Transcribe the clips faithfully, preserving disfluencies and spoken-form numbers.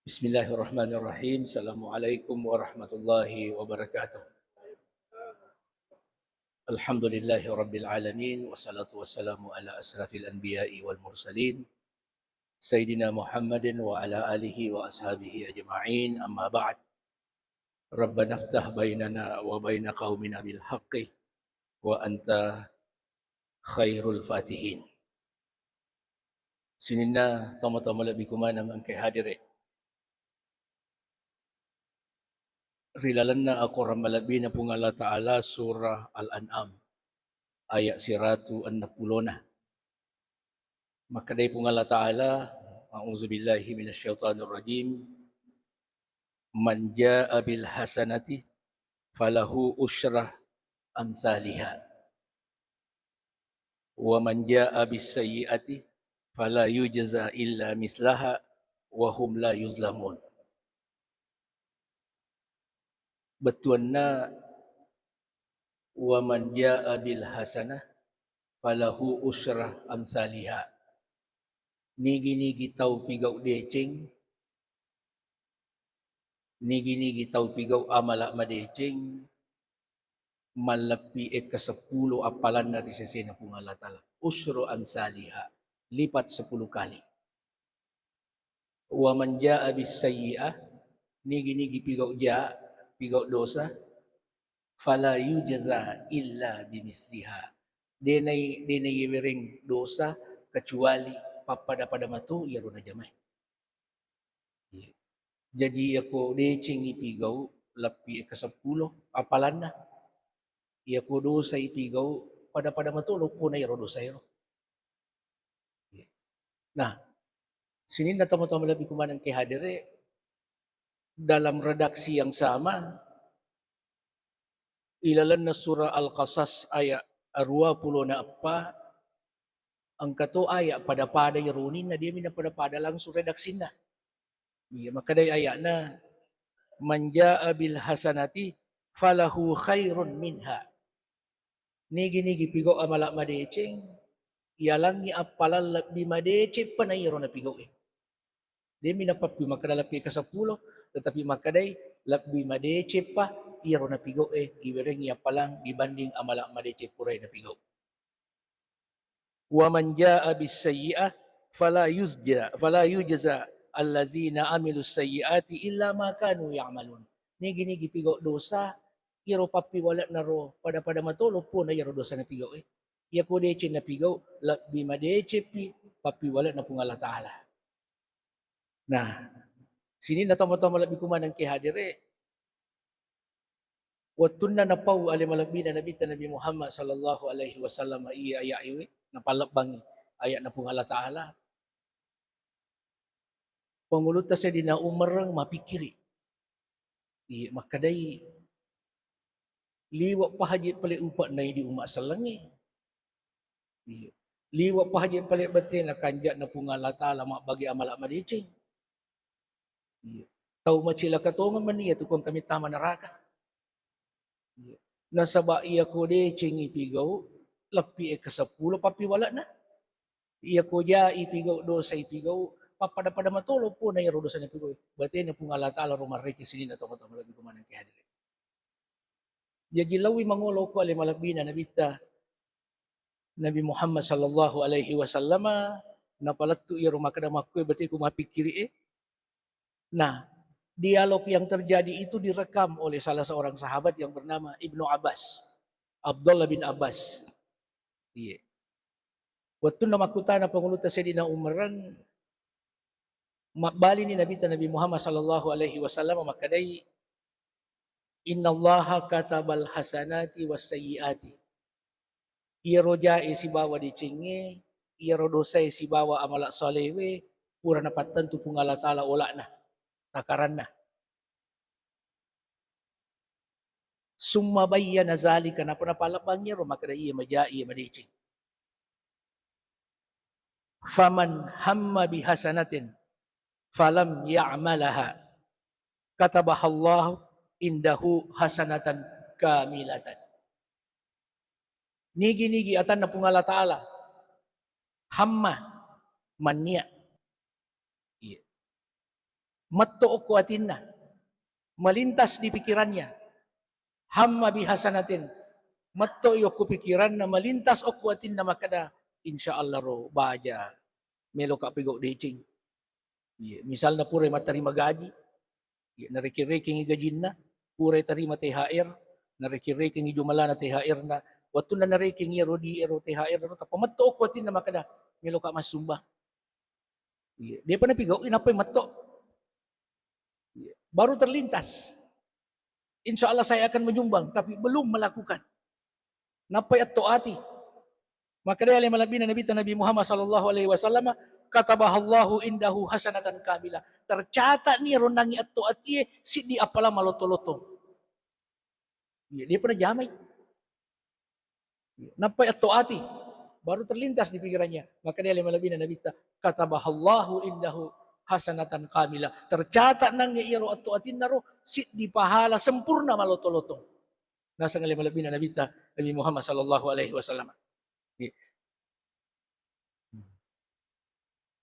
Bismillahirrahmanirrahim. Assalamualaikum warahmatullahi wabarakatuh. Alhamdulillahi rabbil alamin, wassalatu wassalamu ala asrafil anbiya'i wal mursalin, Sayyidina Muhammadin wa ala alihi wa ashabihi ajma'in, amma ba'd. Rabbana iftah bainana wa baina qaumina bil haqqi wa anta khairul fatihin. Sininna tama-tama lebbi kumaneng engke hadire. Ri lalenna akorang malebbina Puang Allah Ta'ala, surah Al-An'am, ayat siratu enneng pulona. Makkedai Puang Allah Ta'ala, a'udzubillahi minasyaitonirrajim, "Man jaa bil hasanati falahu usra amsaliha. Wa man jaa bis sayyiati fala yujza illa mislaha wa hum la yuzlamun." Bettuanna, "Wa man jaa bil hasanah falahu usra amsaliha." Nigi-nigi tau pigau deceng, nigi-nigi tau pigau amala madeceng, malleppi ekka seppulo appalanna ri sesena Puang Allah Ta'ala. Usru amsaliha, lipat sepuluh kali. Wa man jaa bis sayyi'ah, nigi-nigi pigau ja, pigau dosa, fala yujza illa bimithliha. Denai, denai iwereng dosa kecuali pappada-pada mato iyaro najamai. Iya. Jaji, iyako deceng ipigau, leppi ekka seppulo appalanna. Iyako dosa ipigau, pada-pada mato loppona iyaro dosa ero. Iya. Nah, sininna tama-tama lebbi kumaneng ke hadere, dalam redaksi yang sama, ilalenna surah Al-Qasas ayat aruwa pulo na eppa, engka to ayat pada-pada iyaro uninna, dia mina pada-pada langsung redaksinna. Iya, makkedai ayatna, "Man jaa bil hasanati falahu khairun minha." Nigi-nigi pigau amala madeceng, ialangi appalang lebbi madeceng pa na iyaro napigau e. Demi napappi makkeda leppi ke seppulo, tetapi makkedai lebbi madeceng pa iyaro napigau e, iwerengi appalang dibanding amala madeceng purai napigau. Wa man jaa bis sayyi'ah fala yuzja, fala yujza allazina amilus sayyi'ati illa ma kanu ya'malun. Nigi-nigi pigau dosa, iyaro pappiwale'na ro pada-pada mato loppona iyaro dosa napigau e. Iyako deceng napigau, lebbi madeceng pi pappiwale'na Puang Allah Ta'ala. Nah, sininna tama-tama lebbi kumaneng ke hadere, wettunna napau ale malebbina Nabitta Nabi Muhammad sallallahu alaihi wasallam iya ayat iwe, napallebbangi ayatna Puang Allah Ta'ala, Pangulutta Sayyidina Umar mapikkiri. Iya, makkedai, liwa' pahaji pale upa' naidi umma' sellengnge. Iya. Liwa' pahaji pale batena kanja'na Puang Allah Ta'ala mabbagi amala madeceng. Iya. Tau macilaka tongeng mani iya tukang kami tama neraka. Iya. Nasaba iyako deceng ipigau, leppi ekka seppulo pappiwale'na. Iyako ja ipigau, dosa ipigau, pappada-pada mato loppona iyaro dosa napigau. Batena Puang Allah Ta'ala ro marreke sininna tama-tama lebbi kumaneng ke hadere. Jaji lawi mangolo ko ale malebbina Nabitta Nabi Muhammad sallallahu alaihi wasallama, napalettu iyaro makkeda makkue bateku mapikkiri e. Nah, dialog yang terjadi itu direkam oleh salah seorang sahabat yang bernama Ibnu Abbas, Abdullah bin Abbas. Iya. Wettunna makkutana Pangulutta Sayyidina Umarang, mabbalini Nabitta Nabi Muhammad sallallahu alaihi wasallam makkedai, "Innallaha katabal hasanati was sayyiati." Iyaro jae sibawa decengnge, iyaro dosae sibawa amala salewe, pura napattentu Puang Allah Ta'ala ola'na, takaranna. Summa bayyana zalika, napa napalebbangi iyaro makkeda iya maja, iya madeceng. Faman hamma bihasanatin falam ya'malaha katabahallahu indahu hasanatan kamilatan. Nigi-nigi atanna Puang Allah Ta'ala, hamma, mannia. Iya. Metto okko atinna, melintas di pikirannya. Hamma bihasanatin, metto i okko pikiranna, melintas okko atinna makkeda, "Insya Allah ro baja meloka pigau deceng." Iya, misalna pura mattarima gaji, iya, narekeng-rekengi gajinna, pura tarima T H R, narekeng-rekengi jumalana T H R-na, wettunna narekeng iyaro di ero T H R ro, tappa metto okko atinna makkeda, "Meloka massumbang." Iya, depa napigau, nappai metto. Iya, baru terlintas. "Insya Allah saya akan menyumbang," tapi belum melakukan. Nappai atto ati. Makkeda ale malebbina Nabitta Nabi Muhammad sallallahu alaihi wasallam, "Katabahallahu indahu hasanatan kamilah." Tercatat ni ro nangi atto atie siddi apala malotto-lotto. Iya, depa najamai. Iya, nappai atto ati, baru terlintas di pikirannya. Makkeda ale malebbina Nabitta, "Katabahallahu indahu hasanatan kamilah." Tercatat nangi iyaro atto atinna ro siddi pahala sempurna malotto-lotto. Naseng ale malebbina Nabitta Nabi Muhammad sallallahu alaihi wasallam. Iya.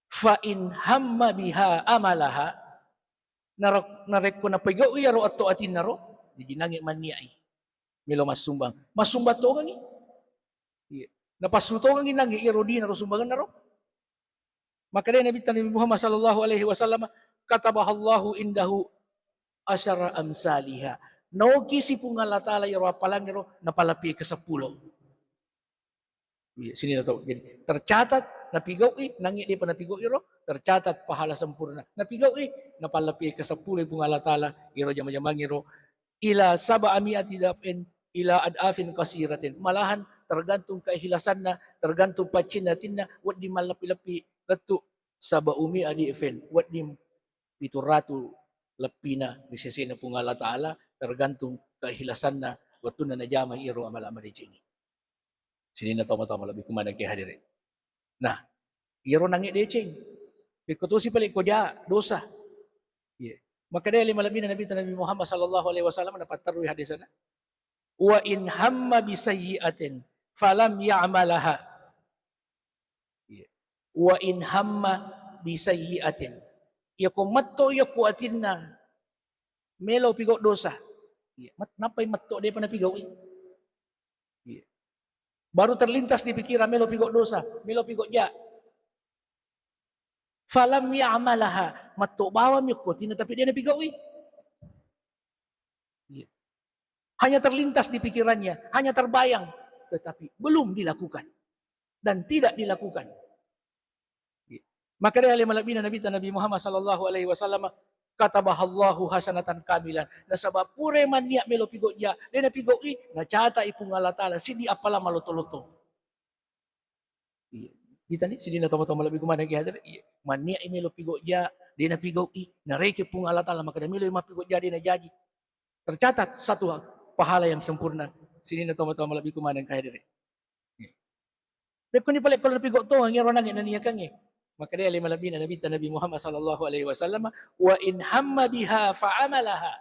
"Fa in hamma biha amalaha," nara-, narekko napigau iyaro atto atinna ro, jadi nangi manniai melo massumbang. Massumbang tongengi. Iya. Napassu tongengi nangi iyaro dina ro sumbangenna ro. Makkeda Nabitta Nabi Muhammad sallallahu alaihi wasallam, "Katabahallahu indahu asyara amsaliha." Naoki si Puang Allah Ta'ala iyaro appalangnge ro, napalapie ke seppulo. Iya, sininna tau. Jadi, tercatat, napigau'i, nangi depa napigau'i ro, tercatat pahala sempurna. Napigau'i, napalapie ke seppulo Puang Allah Ta'ala, iyaro jama-jamangngero, ila sab'a mi'ati daf'in, ila ad'afin kasiratin. Malahan tergantung keikhlasanna, tergantung paccinna atinna, wedding mallappi-lappi lettu sab'u mi'a dif'in, wedding pitu ratu leppina ri sesena Puang Allah Ta'ala, tergantung keikhlasanna wettunna najama iyaro amala madecengnge. Sininna tomatoa malebbi kumaneng ke hadere. Nah, iyaro nangi deceng. Pekko tosi pale ko ja dosa. Iya. Makkeda ale malebbina Nabitta Nabi Muhammad sallallahu alaihi wasallam napatterui hadisana. "Wa in hamma bi sayyi'atin falam ya'malaha." Iya. "Wa in hamma bi sayyi'atin." Iyako metto iyako atinna melo pigau dosa. Iya, mat-, nappai metto depa napigau'i. Iya. Baru terlintas di pikiran melo pigau dosa, melo pigau ja. "Falam ya'malaha," metto bawami ko atinna tapi de napigau'i. Iya. Hanya terlintas di pikirannya, hanya terbayang, tetapi belum dilakukan dan tidak dilakukan. Iya. Makkeda ale malebbina Nabitta Nabi Muhammad sallallahu alaihi wasallam, "Katabahallahu hasanatan kamilan." Nasaba pura mannia melo pigau ja, de napigau'i, nacata'i Puang Allah Ta'ala siddi apala malotto-lotto. Iya. Kita ni, sininna tomatoa malebbi kumaneng ke hadere. Iya. Mannia melo pigau ja, de napigau'i, narekeng Puang Allah Ta'ala makkeda melo mappigau ja, de najaji. Tercatat satu pahala yang sempurna. Sininna tomatoa malebbi kumaneng ke hadere. Iya. Pekkoni pale ko napigau tongeng iyaro nangi naniakangnge. Makkeda ale malebbina Nabitta Nabi Muhammad sallallahu alaihi wasallam, "Wa in hamma biha fa amalaha."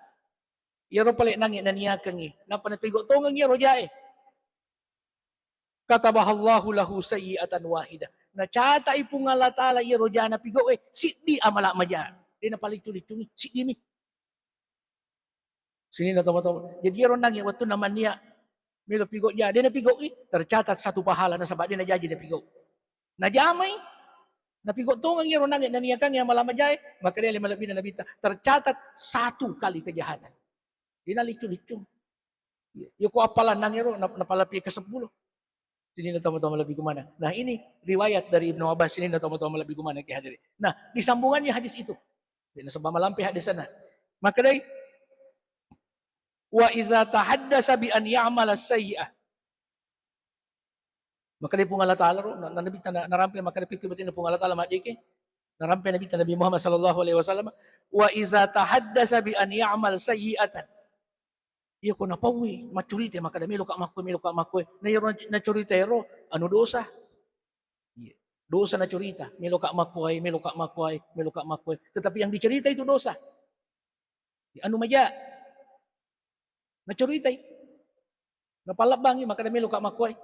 Iyaro pale nangi naniakangnge, nappa napigau tongeng iyaro jae. "Katabahallahu lahu sayyi'atan wahidah." Nacata'i Puang Allah Ta'ala iyaro ja napigau'e siddi amala maja. De napaliccu-liccungi, siddimi. Sininna tomatoa. Jadi iyaro nangi wettunna mannia melo pigau ja, de napigau'i, tercatat satu pahala nasaba de najaji napigau. Najamai, napigau tongeng iyaro nangi naniakangnge amala majae, makkeda ale malebbina Nabitta, tercatat satu kali kejahatan. De naliccu-liccu. Iya, iya ko appalang nangero, na-, napalapie ke seppulo. Sininna tomatoa malebbi kumaneng. Nah, ini riwayat dari Ibnu Abbas, sininna tomatoa malebbi kumaneng ke hadere. Nah, disambungannya hadis itu. Jadi, nasaba malampe hadisna. Makkedai, "Wa iza tahaddasa bi an ya'mala sayyi'ah." Makkedai Puang Allah Ta'ala ro, na-, na-, Nabitta na-, narampe makkeda pikku batinna Puang Allah Ta'ala maddeke. Narampe Nabitta Nabi Muhammad sallallahu alaihi wasallam, "Wa iza tahaddasa bi an ya'mal sayyi'atan." Iya ko napaui, maccurita makkeda, "Meloka makkoe, meloka makkoe." Na iyaro nac-, naccurita ero, anu dosa. Iya. Dosa naccurita, "Meloka makkoe, meloka makkoe, meloka makkoe." Tetapi yang dicerita itu dosa. Anu maja. Naccuritai. Napallebbangi, makkeda, "Meloka makkoe."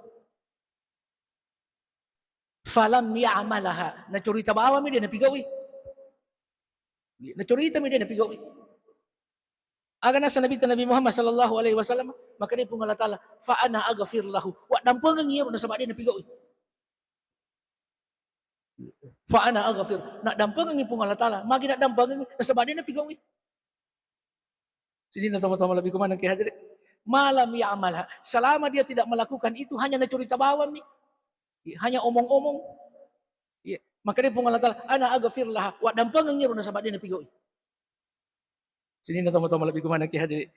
Falam ya'malaha. Naccurita bawami, de napigaui. Nacuritami de' napigau'i. Aga naseng Nabitta Nabi Muhammad sallallahu alaihi wasallam, makkedai Puang Allah Ta'ala, "Fa ana aghfir lahu." Waddampengengngi iyaro nasaba de' napigau'i. Fa ana aghfir. Naddampengengngi Puang Allah Ta'ala. Magi naddampengengngi? Nasaba de' napigau'i. Sininna tomatoa malebbiku maneng ke hadirin. Malam ya'malha. Selama dia tidak melakukan itu, hanya nacurita bawammi. Iya, hanya omong-omong. Iya. Makkedai Puang Allah Ta'ala, "Ana aghfir laha." Waddampengengngi ro nasaba de' napigau'i. Sininna tomatoa malebbiku maneng ke hadirin.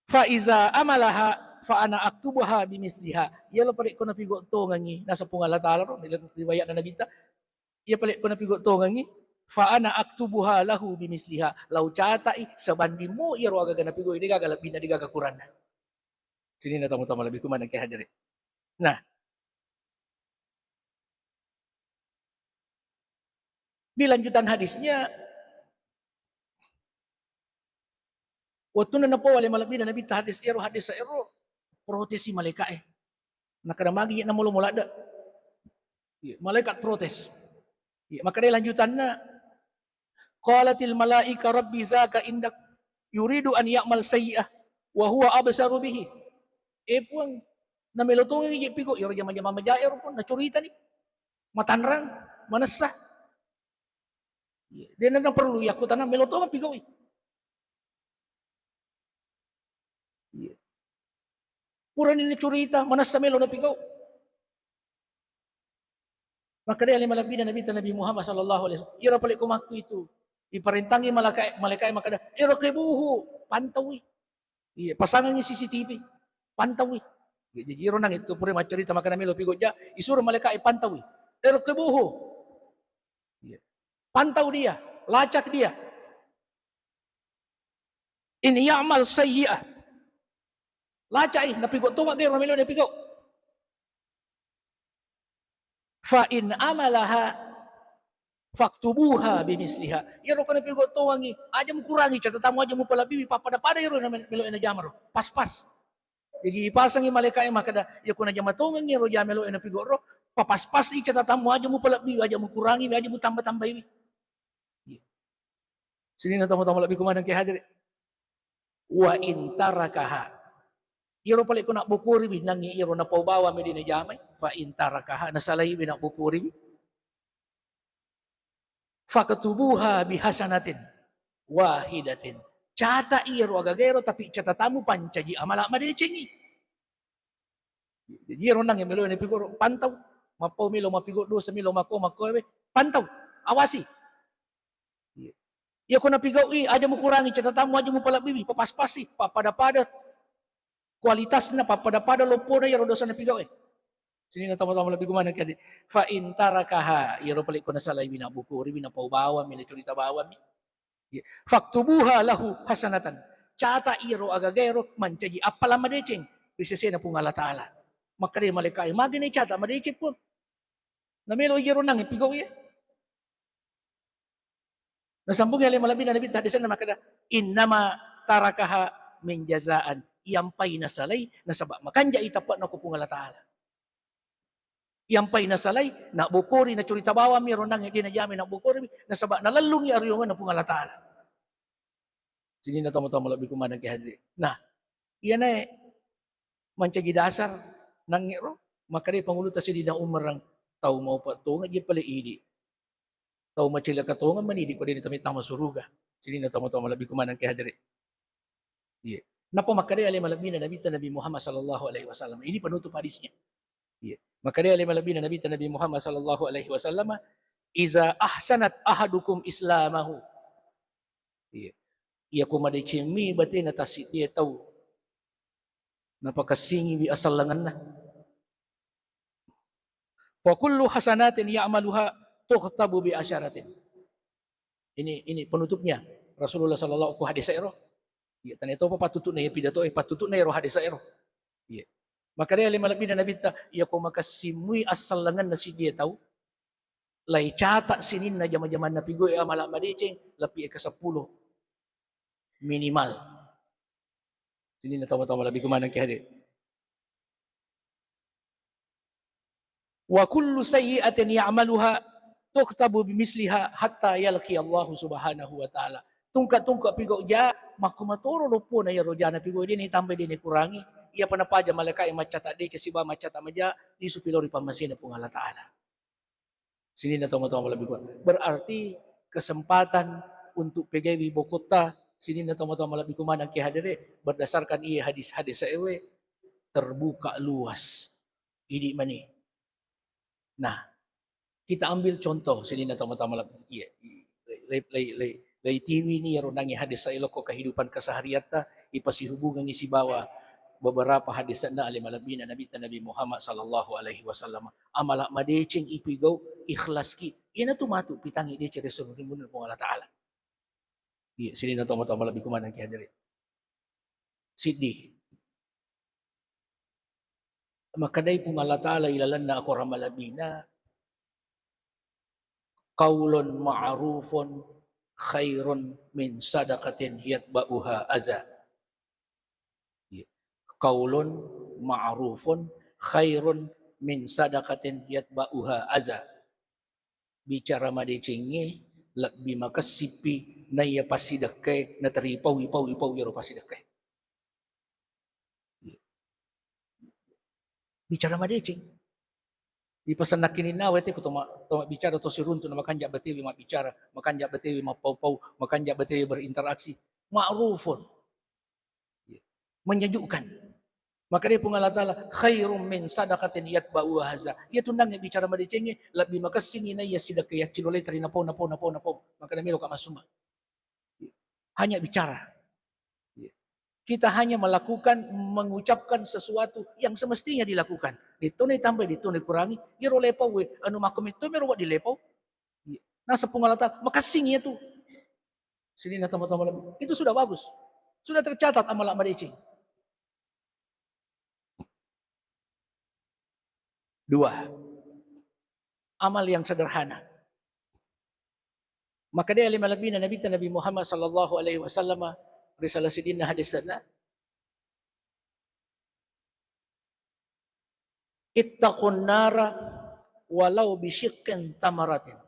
"Fa iza amalaha fa ana aktubuha bimisliha." Iyalo pale' ko napigau' tongengngi, naseng Puang Allah Ta'ala ro, ri-, riwayatna Nabitta, iya pale' ko napigau' tongengngi, "Fa ana aktubuha lahu bimisliha." Lao cata'i sebanding mo iyaro agaga napigau'i, de' gaga lebbinna, de' gaga kuranna. Sininna tomatoa malebbiku maneng ke hadirin. Nah, di lanjutan hadisnya, wettunna napau ale malebbina Nabitta hadis ero, hadis ero, protesi malaika'e. Nakkeda, "Magi je' namolo-molo ladde'?" Iya, malaikat protes. Iya, makkedai lanjutanna, "Qalatil malaika rabbi zaka indak yuridu an ya'mal sayyi'ah wa huwa absaru bihi." Eh, Puang, namelo tongengngi je' pigau' iyaro jama-jama majae ro, Puang, nacuritani. Matanrang, manessa. Iya, de' naperlu yakkutana, melo tongeng pigau'i. Iya. Purani nacurita, manessa melo napigau'. Makkedai ale malebbina Nabitta Nabi Muhammad sallallahu alaihi wasallam, iyaro pale' ko makkuitu, iparentangngi malaka-, malaika'e makkeda, "Irqibuhu, pantaui." Iya, pasangengngi C C T V, pantaui. Iya, jaji iro nang itu pura maccarita makkeda melo pigau' ja, isuro malaika'e pantaui. "Irqibuhu." Iya. Pantau dia, lacak dia. "In ya'mal sayyi'ah." Laca'i, napigau' tonga' gairo melo napigau'. "Fa in amalaha faktubuha bimisliha." Iyaro ko napigau' tongengngi, aja' mukurangi catatammu, aja' mupalebbiwi, pappada-pada iyaro na melo najama ro. Pas-pas. Jaji ipasangngi malaika'e makkeda, "Iya ko najama tongengngi ro jama melo napigau' ro, papas-pasi catatammu, aja' mupalebbiwi, aja' mukurangiwi, aja' mutamba-tambaiwi." Iya. Sininna tomatoa malebbiku maneng ke hadirin. "Wa in tarakaha." Iyaro pale' ko nabbokoriwi, nangnge iyaro napau bawammi de' najamai, "fa in tarakaha," nasalaiwi, nabbokoriwi, "faktubuha bihasanatin wahidatin." Cata'i iyaro agagaero, tapi catatammu pancaji amala' madecengngi. Jaji iyaro nang melo napigau' ro, pantau. Mappau melo mapigau' dosa, melo makko, makko, eh, pantau. Awasi. Iya. Iya ko napigau'i, aja' mukurangi catatammu, aja' mupalebbiwi, papas-pasi, pappada-pada kualitasna, pappada-pada loppona iyaro dosa napigau'e. Sininna tomatoa malebbiku maneng ke hadirin. "Fa in tarakaha," iyaro pale' ko nasalaiwi, nabbokoriwi, napau bawammi, nacurita bawammi. Iya. "Faktubuha lahu hasanatan." Cata' iyaro agagaero mancaji appalang madeceng ri sesena Puang Allah Ta'ala. Makkedai malaika'e, "Magi nacata' madeceng, Puang? Namelo iyaro nang pigau' iya." Nasambungi ale malebbina Nabitta hadisenna makkeda, "Innama tarakaha min jazaan." Iyampai nasalai nasaba' makanja'i tappa'na ko Puang Allah Ta'ala. Iyampai nasalai, nabbokori, nacurita bawammi ro nangnge de' najamai, nabbokoriwi, nasaba' nalellungngi ariongenna Puang Allah Ta'ala. Sininna tomatoa malebbiku maneng ke hadirin. Nah, iyanae mancaji dasar nangnge ro, makkedai pangulutta Sayyidina Umar, tau maupa' tongeng je' pale' idi'. Tau macilaka tongeng mani idi' ko de' tamittama suruga. Sininna tomatoa malebbiku maneng ke hadirin. Iya. Nappa makkedai ale malebbina Nabitta Nabi Muhammad sallallahu alaihi wasallam. Ini penutup hadisnya. Iya. Makkedai ale malebbina Nabitta Nabi Muhammad sallallahu alaihi wasallam, "Iza ahsanat ahadukum islamahu." Iya. Iya ko madecemmi batena tassiddi tau, napakessingiwi asellengenna. "Fa kullu hasanatin ya'maluha tukhtabu bi asyaratin." Ini, ini penutupnya Rasulullah sallallahu alaihi wasallam hadis ero. Iya, tania topa pattutu'na iya pidato e, pattutu'na ero hadis ero. Iya. Makkedai ale malebbina Nabitta, iya ko makessimmui asellengenna siddi tau, lai cata' sininna jama-jamanna pigau'i amala' madeceng, lebbi eka seppulo. Minimal. Sininna tomatoa malebbiku maneng ke hadirin. "Wa kullu sayyi'atin ya'maluha Tuktabu bimisliha hatta yalqi Allahu subhanahu wa ta'ala. Tungka-tungka pigau ja, makkumatoro loppona iyaro jana pigau, de' natambai, de' nakurangi. Iyapa napaja malaika'e maccata deceng sibawa maccata maja, lisu pi lao ri pammasena Puang Allah Ta'ala. Sininna tomatoa malebbi kumaneng. Berarti kesempatan untuk pegaiwi bokotta, sininna tomatoa malebbi kumaneng ki hadere, berdasarkan iye hadis-hadis ewe, terbuka luas. Idi mani. Nah, kita ambil contoh, sininna tomatoa malebbi. Iya, iya. Lei, lei, lei, lei, lei tiwi ni iyaro nangi hadis sa ilokko kehidupan kesehariatta, ipasihubungengi sibawa beberapa hadis sanna ale malebbina Nabitta Nabi Muhammad sallallahu alaihi wasallam. Amala madeceng ipigau, ikhlas ki. Iyanatu matu pitangi deceng ri sumurung ri Puang Allah Ta'ala. Iya, sininna tomatoa malebbi kumaneng ki hadere. Siddi. Makkedai Puang Allah Ta'ala ilalenna akorang malebbina, "Qaulun ma'rufun khairun min sadaqatin yatba'uha aza." Iya. "Qaulun ma'rufun khairun min sadaqatin yatba'uha aza." Bicara madecengnge lebbi makessippi naiya passidekkae nateripau, ipau, ipau iyaro passidekkae. Bicara madeceng. Ipasennakkininnawa te ko to ma-, to mabbicara to siruntu na makanja batewi mabbicara, makanja batewi mappau-pau, makanja batewi berinteraksi. Ma'rufun. Menyejukkan. Makkedai Puang Allah Ta'ala, "Khairum min sadaqatin yatba'uha aza." Iya tunnangnge bicara madecengnge, lebbi makessingi naiya sidekka yacciloleta ri napau, napau, napau, napau. Makkeda meloka massumbang. Hanya bicara. Kita hanya melakukan, mengucapkan sesuatu yang semestinya dilakukan. Dittonai tambai, dittonai kurangi, iyaro lepau we, anu makko metto mero wedding lepau. Naseng Puang Allah Ta'ala, makessingi iya tu. Sininna tomatoa malebbi. Itu sudah bagus. Sudah tercatat amala madeceng. Dua, amal yang sederhana. Makkedai ale malebbina Nabitta Nabi Muhammad sallallahu alaihi wasallam ri salah sidinna hadisna, "Ittaqun nara walau bisyiqqin tamaratin."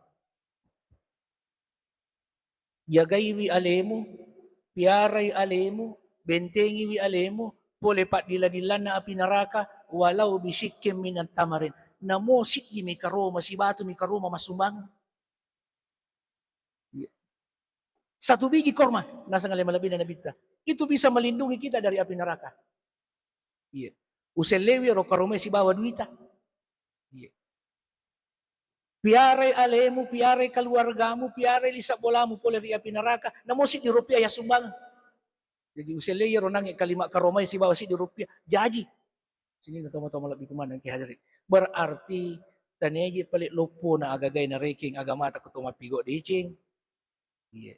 Jagaiwi alemu, piarai alemu, bentengiwi alemu pole paddilla-dillanna api neraka, walau bisyiqqin minat tamarin. Namo siddimi karoma, sibatumi karoma massumbangeng. Iya. Satu biji korma, naseng ale malebbina Nabitta. Itu bisa melindungi kita dari api neraka. Iya. Usellewi ro karomai sibawa duita. Iya. Piarai alemu, piarai keluargamu, piarai lisa bolamu pole ri api neraka, namo siddi rupiah yassumbangeng. Jadi usellei iyaro nange kalima karomai sibawa siddi rupiah, jaji. Sininna tomatoa malebbi kumaneng ki hadere. Berarti taniaji pale loppona agagae narekeng agamata ko to mappigo deceng. Iya.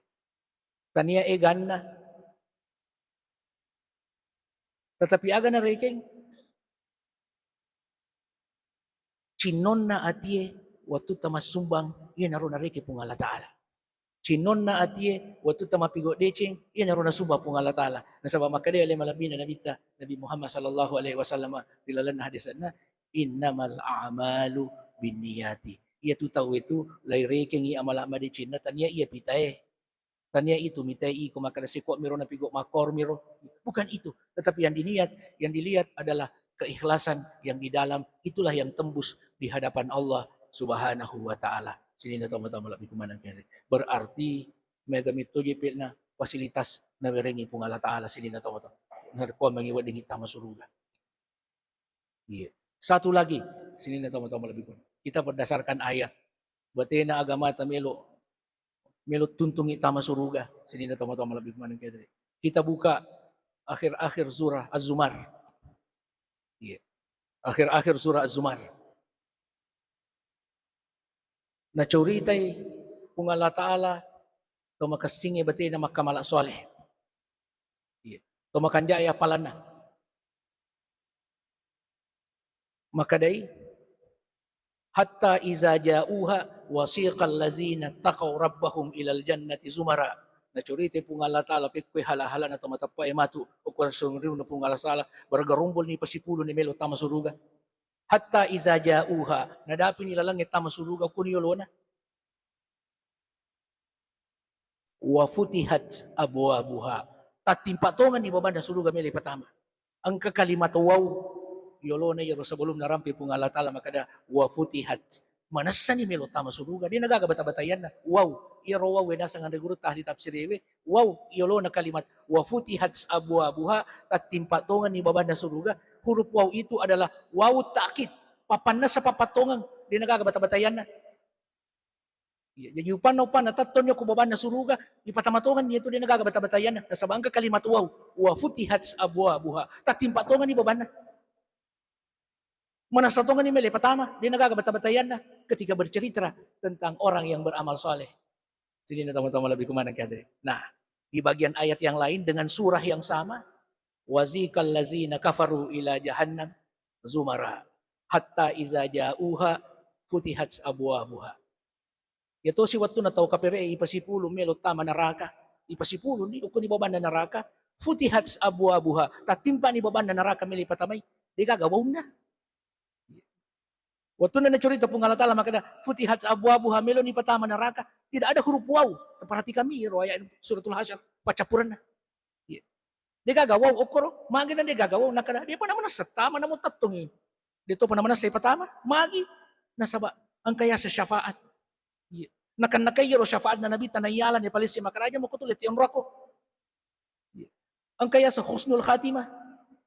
Tania eganna. Tetapi aga narekeng? Cinnonna atie wattutta massumbang, iyanaro narekeng Puang Allah Ta'ala. Cinnonna atie wattutta mappigo deceng, iyanaro nasumbang Puang Allah Ta'ala. Nasaba makkedai ale malebbina Nabitta, Nabi Muhammad sallallahu alaihi wasallam ri lalenna hadisna, "Innamal a'malu binniyati." Iyatu tauwe tu lairekengngi amala madecenna, tania iya pitae. Tania itu mitai iko makkeda seko miro napigo makkoro miro. Bukan itu. Tetapi yang diniat, yang dilihat adalah keikhlasan yang di dalam. Itulah yang tembus di hadapan Allah Subhanahu wa Ta'ala. Sininna tomatoa malebbi kumaneng kere. Berarti mega metto je pelna fasilitas nawerengi Puang Allah Ta'ala sininna tomatoa. Narekko mengi weddingi tama suruga. Iya. Satu lagi, sininna tomatoa malebbi kumaneng. Kita berdasarkan ayat. Batena agamata melo, melo tuntungi tama suruga. Sininna tomatoa malebbi kumaneng kere. Kita buka akhir-akhir surah Az-Zumar. Iya. Akhir-akhir surah Az-Zumar. Nacuritai Puang Allah Ta'ala to makessingnge batena makkamala soleh. Iya. To makanja'e apalanna. Makkedai, "Hatta iza ja'uha wasiqal lazina taqaw rabbahum ilal jannati zumara." Nacuritai Puang Allah Ta'ala pekkoi hala-halana to mateppa'e matu, okko sumurunna Puang Allah Ta'ala, bergerombol ni pasipuluni melo tama suruga. Hatta iza ja'uha, nadapini lalengnge tama suruga kuni yolona. Wa futihat abwabuha. Tattimpa tongenni babanna suruga melo ipatama. Engka kalimat waw yolona iyaro sebelum narampe Puang Allah Ta'ala makkeda, "Wa futihat." Manessani melo tama suruga, de nagaga bata-batayanna. Waw, iyaro waw e naseng anre gurutta ahli tafsir ewe, waw yolona kalimat, "Wa futihat abwabuha," tattimpa tongenni babanna suruga. Huruf waw itu adalah waw ta'kid, papannessa pappatongeng, de nagaga bata-batayanna. Iya, jaji upanna, upanna tettonni okko babanna suruga, ipatama tongenni itu, de nagaga bata-batayanna. Nasaba engka kalimat waw, "Wa futihat abwabuha." Tattimpa tongenni babanna. Manessa tongenni melo ipatama, de nagaga bata-batayanna ketika bercerita tentang orang yang beramal saleh. Sininna tama-tama lebih kemana ki hadere. Nah, di bagian ayat yang lain dengan surah yang sama, "Wasiqal lazina kafaru ila jahannam zumara hatta iza ja'uha futihat abwabuha." Iya tosi wettunna tau kapere ipasipulung melo tama naraka, ipasipulung ni, okkoni babanna naraka, futihat abwabuha, tattimpani babanna naraka melo ipatamai, degaga waunna. Wettunna nacurita Puang Allah Ta'ala makkeda, "Futihat abwabuha," meloni patama naraka, tidak ada huruf waw. Perhatikan mi ro ayat suratul Hasyr, paccappurenna. Iya. Degaga waw okkoro, magena degaga waw, nakada, depa namanessa tama namo tettongi. Deto pa namanessa patama, magi, nasaba engka yaseng syafaat. Iya. Nakan-nakai ro syafaatna Nabi tanayyala ne palesse makaraja moko tu lette onroko. Iya. Engka yaseng husnul khatimah.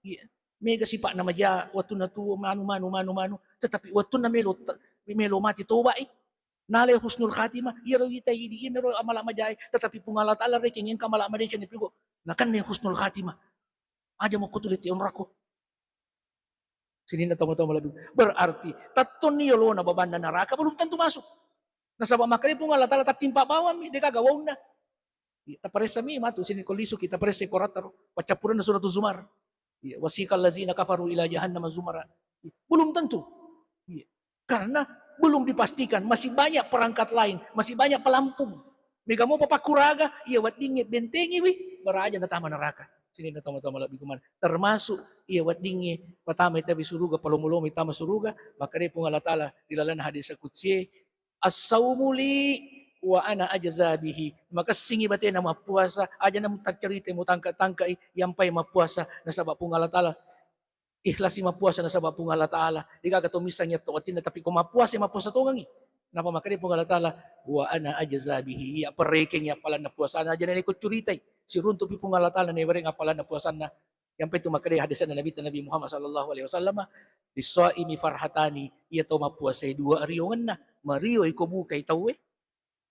Iya. Mega sipa'na maja, wettunna tuo, manu, manu, manu, manu. Tetapi wettunna melo, melo mati toba, eh. Nale husnul khatimah, iyaro ita idi, iya mero amala majae. Tetapi Puang Allah Ta'ala rekeng engka amala madeceng ni pigo. Nakanne husnul khatimah. Aja mokko tu lette onroko. Sininna tama-tama lebih. Berarti, tettonni yolona babanna naraka belum tentu masuk. Nasaba makkeda Puang Allah Ta'ala tattimpa bawammi, degaga waunna. Iya, taparessa mi matu sini ko lisu kita paressa koratta ro. Paccappurenna suratul Zumar. Iya, "Wasiqal lazina kafaru ila jahannama zumara." Iya, belum tentu. Iya. Karena belum dipastikan, masih banyak perangkat lain, masih banyak pelampung. Mega mopa pakkuraga, iya weddingnge bentengiwi, baraja natama neraka. Sininna tama-tama lebih kuman. Termasuk iya weddingnge patama itawi suruga, palomo-lomo itama suruga, makkeda Puang Allah Ta'ala di lalenna hadis qudsi, "As-saumu li wa ana ajza bihi." Makessingi batena mappuasa, aja na mutaccarita mutangka-tangkai, yampai mappuasa, nasaba Puang Allah Ta'ala ikhlasi mappuasa nasaba Puang Allah Ta'ala. Degaga to missang yatto watinna, tapi ko mappuasa, mappuasa tongengi. Napa makkeda Puang Allah Ta'ala, "Wa ana ajza bihi." Iya perekeng appalanna puasana, aja na iko curitai. Siruntupi Puang Allah Ta'ala nawereng appalanna puasanna. Yampai tu makkeda hadisna Nabi, Nabi Muhammad sallallahu alaihi wasallam, "Lis-shaimi farhatani." Iya to mappuasa dua riongenna. Mario iko bukai tauwe.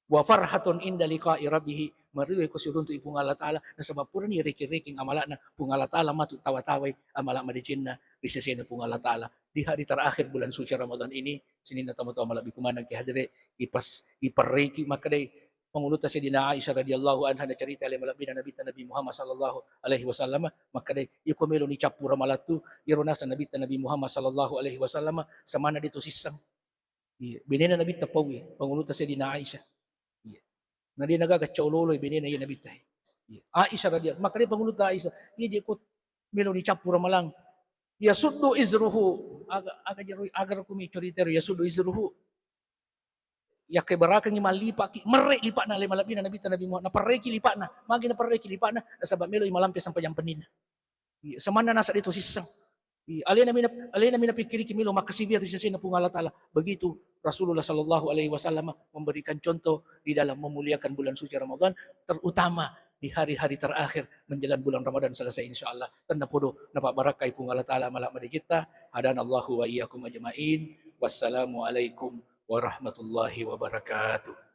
"Wa farhatun inda liqa'i rabbih," mario iko siruntu i Puang Allah Ta'ala, nasaba purani rekeng-rekeng amala'na Puang Allah Ta'ala matu tawa-tawai amala madecenna ri sesena Puang Allah Ta'ala. Di hari terakhir bulan suci Ramadan ini, sininna tama-tama malebbi kumaneng ki hadere, ipas, iperreki makkedai pangulutta Sayyidina Aisyah radhiyallahu anha, nacarita ale malebbina Nabitta Nabi Muhammad sallallahu alaihi wasallam, makkedai, "Iko melo ni cappu ramalattu, iro naseng Nabitta Nabi Muhammad sallallahu alaihi wasallam, samanna de to sisseng." Iya, benena Nabitta pauwi, pangulutta Sayyidina Aisyah. Iya. Na de nagaga caulolo benena iya Nabitta. Iya. Aisyah radhiyallahu, makkeda pangulutta Aisyah, "Iya je ko melo ni cappu ramalang." "Yasuddu izruhu." Aga, aga jero, aga rokumi coritero, "Yasuddu izruhu." Yakke barakengi mallipaki, merre lipa'na le malebbina Nabitta Nabi Muhammad, naperreki lipa'na. Magi naperreki lipa'na? Nasaba melo i malampe sampajang penninna. Iya, samanna naseng de to sisseng. Iya, alena mina, alena mina pikkiriki melo makkasiwiang ri sesena Puang Allah Ta'ala. Begitu Rasulullah sallallahu alaihi wasallam memberikan contoh di dalam memuliakan bulan suci Ramadan, terutama di hari-hari terakhir menjelang bulan Ramadan selesai, insya Allah. Tennapodo napabbarakkai Puang Allah Ta'ala amala madecetta. Hadanallahu wa iyyakum ajma'in. Wassalamualaikum warahmatullahi wabarakatuh.